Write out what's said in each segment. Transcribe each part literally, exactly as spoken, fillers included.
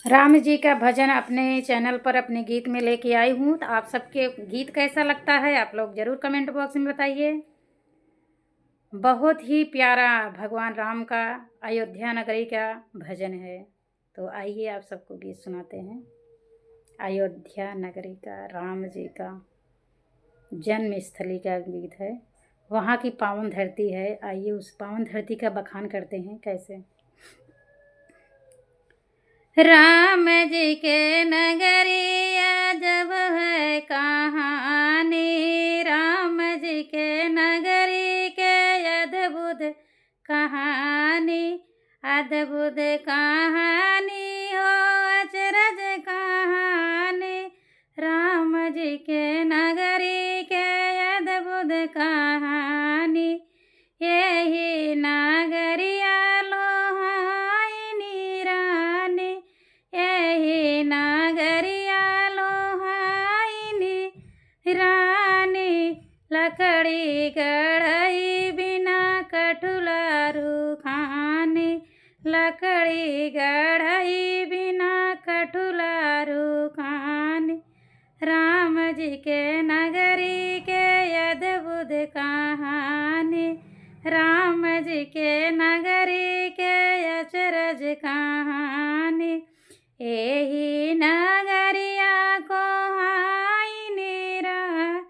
राम जी का भजन अपने channel पर अपने गीत में लेके आई हूँ, तो आप सबके गीत कैसा लगता है, आप लोग जरूर comment box में बताइए। बहुत ही प्यारा भगवान राम का अयोध्या नगरी का भजन है। तो आइए, आप सबको गीत सुनाते हैं। अयोध्या नगरी का, राम जी का जन्म स्थली का गीत है, वहाँ की पावन धरती है। आइए, उस पावन धरती का बखान करते हैं। कैसे? राम जी के नगरी अजब है कहानी, राम जी के नगरी के अद्भुत कहानी, अद्भुत कहानी हो, अचरज कहानी। राम जी के नगरी के अद्भुत कहानी। यही नगरिया लोहाइनी रानी, यही नगरिया लोहाइनी रानी। लकड़ी गढ़ई बिना कठुला रुखानी, लकड़ी गढ़ई बिना कठुला रुखानी। राम जी के नगरी के अद्भुत कहानी, राम जी के नगरी के अचरज कहानी। एही नगरिया को हाइनी रानी,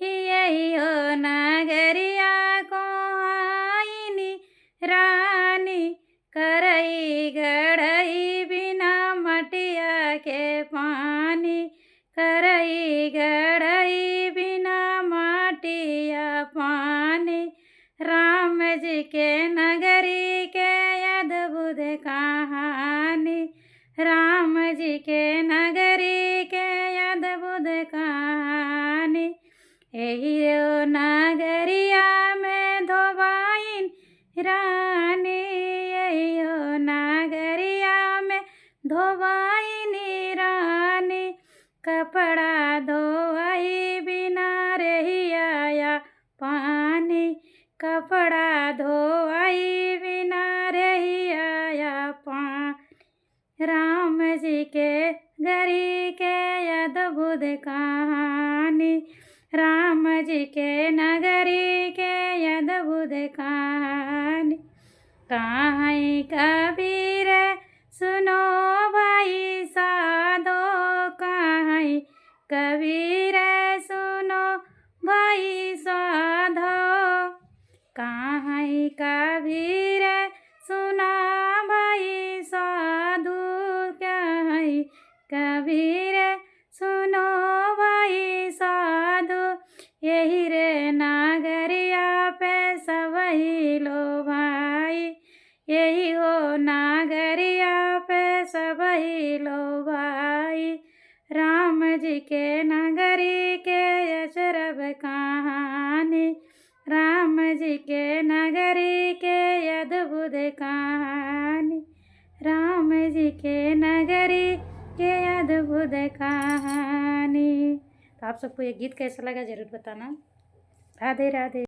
यही हो नगरिया को हाइनी रानी। करई गढ़ई बिना मटिया के पानी, करई गढ़ई बिना माटिया पानी। राम जी के नगरी के अद्भुत कहानी, राम जी के नगरी के अद्भुत कहानी। एही ओ नगरिया में धोबाइन रानी, एही ओ नगरिया में धोबाइन रानी। कपड़ा धोवई बिना रहिया या पानी, कपड़ा धोवई बिना रहिया या पानी। राम जी के गरी के अद्भुत कहानी, राम जी के नगरी के अद्भुत कहानी। कहाई कबीर सुनो भाई साधो, कहाई कबीर सुनो भाई साधो। कहाई कबीर सुना भाई साधु, कहाई कबीर सुनो भाई साधु। यही रे नगरिया पे सबही लोभाई, यही हो नगरिया पे सबही लोभाई। राम जी के नगरी के अचरज कहानी, राम जी के नगरी के अद्भुत कहानी, राम जी के नगरी के अद्भुत कहानी। तो आप सबको ये गीत कैसा लगा, जरूर बताना। राधे राधे।